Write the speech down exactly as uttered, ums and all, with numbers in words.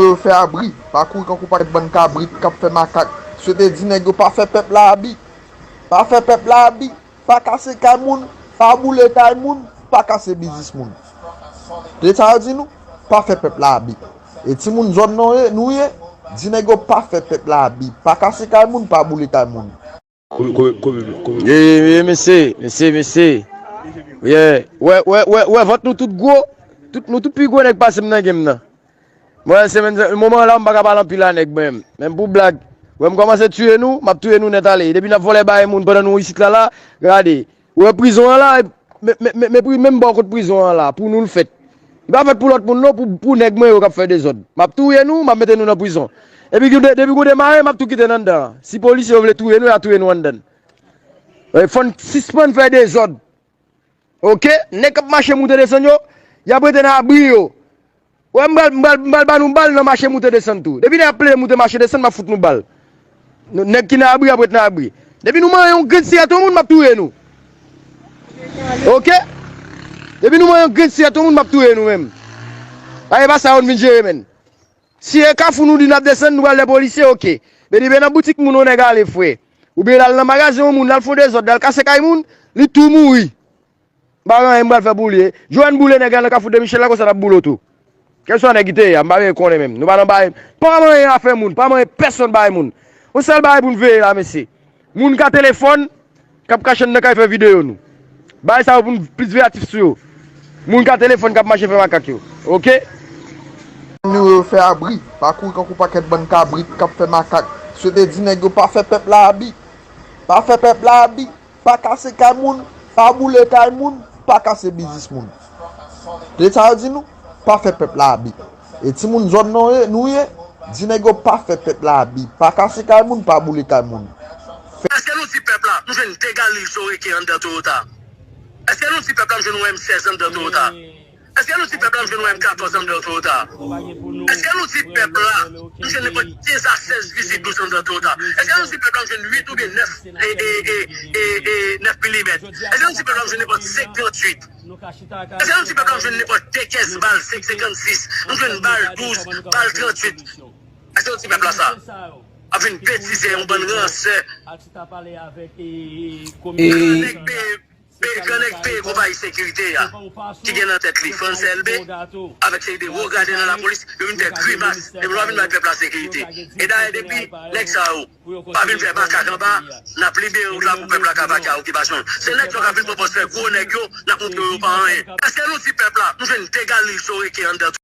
Yo fè abri, pa kouri kankou pakèt bann kabrit k ap fè makak. Swete di nèg yo pa fè pèp la abi. Pa fè pèp la abi. Pa kase kay moun, pa boule kay moun, pa kase biznis moun. Tande sa yo di nou, pa fè pèp la abi. E timoun zòn nou ye, nou ye, di nèg yo pa fè pèp la abi. Pa kase kay moun, pa boule kay moun. Ye, ye, ye, mesye, mesye, mesye. Ye, wè, wè, wè, wè, vant nou tout gwo. Tout, nou tout pi gwo nèg pase m nan game nan. Mwen, semèn sa, moman la, m pa ka pale anpil a nèg, mwen menm. Menm pou blag. Wè, m kòmanse tiye nou, m ap touye nou nèt ale. Depi n ap vòlè bagay moun pandan nou isit la, la, gade. Wè, prizon an la, men, men, men, men pri-, menm bò kot prizon an la, pou nou l fèt. Li pa fèt pou lòt moun, non, pou, pou nèg mwen yo k ap fè dezòd. M ap touye nou, m ap mete nou nan prizon. Epi ki de-, depi gon demare, m ap tou kite n anndan. Si polisye yo vle touye nou, y a touye nou anndan. Wè, fò n sispann fè dezòd. Oke? Nèg k ap mache moute desann yo, y ap rete nan abri yo. Wè, m pral, m pral, m pral ba nou bal nan mache moute desann tou. Depi nèg ap plede moute mache desann, m ap fout nou bal. Nou, nèg ki nan abri ap ret nan abri. Depi nou manyen yon grenn siyèt yon moun, m ap touye nou. Oke? Depi nou manyen yon grenn siyèt yon moun, m ap touye nou menm. Pa e pa sa yo n vin jere, menn. Si e Kafou nou di n ap desann, nou pral lè polisye, oke. Men li ben nan boutik moun, yon nèg ale, frè. Oubyen l al nan magazen yon moun, l al fè dezòd, l al kase kay moun, li tou mouri. M pa gen anyen m pral fè pou li. Joanne boule nèg la nan Kafou de Michel la, konsa n ap boule w tou. Kèlswa nèg ki te ye a, m pa vle konnen menm. Nou pa nan bay, pa manyen afè moun, pa manyen pèsonn bay moun. Yon sèl bagay pou n veye la, mesye. Moun ka telefòn, k ap kache anndan kay fè videyo nou. Bagay sa yo pou n plis veyatif sou yo. Moun ka telefòn k ap mache fè makak yo. Oke? Nou yo fè abri, pa kouri kankou pakèt bann kabrit k ap fè makak. Swete di nèg yo pa fè pèp la abi. Pa fè pèp la abi. Pa kase kay moun, pa boule kay moun, pa kase biznis moun. Tande sa yo di nou, pa fè pèp la abi. E timoun zòn nou ye, nou ye, di nèg yo pa fè pèp la abi. Pa kase kay moun, pa boule kay moun. Èske nou di pèp la, nou jwenn de galil soreke anndan Toyota? Èske nou di pèp la, nou jwenn yon M sèz anndan Toyota? Èske nou di pèp la, nou jwenn yon M katòz anndan Toyota? Èske nou di pèp la, nou jwenn nenpòt kenz a sèz vizit douz anndan Toyota? Èske nou di pèp la, nou jwenn uit oubyen nèf, e, e, e, e, e, nèf milimèt? Èske nou di pèp la, nou jwenn nenpòt senk tranntuit? Èske nou di pèp la, nou jwenn nenpòt de kès bal senk senkannsis? Nou jwenn bal douz, bal tranntuit. Èske nou di pèp la sa? Ap vin betize yon bann ransè. E nèg peye Peye, gran nèg peye konpayi sekirite a, ki gen nan tèt li Frantz Elbé, avèk seri de wo gade nan lapolis, yo vin fè grimas, epi yo pa vin bay pèp la sekirite. E dayè, depi nèg sa yo pa vin fè makak anba, n ap libere wout la pou pèp la ka vake a okipasyon l. Se nèg sa yo k ap vin pran pòz fè gwo nèg yo, n ap montre yo pa anyen. Èske nou di pèp la, nou jwenn de galil soreke anndan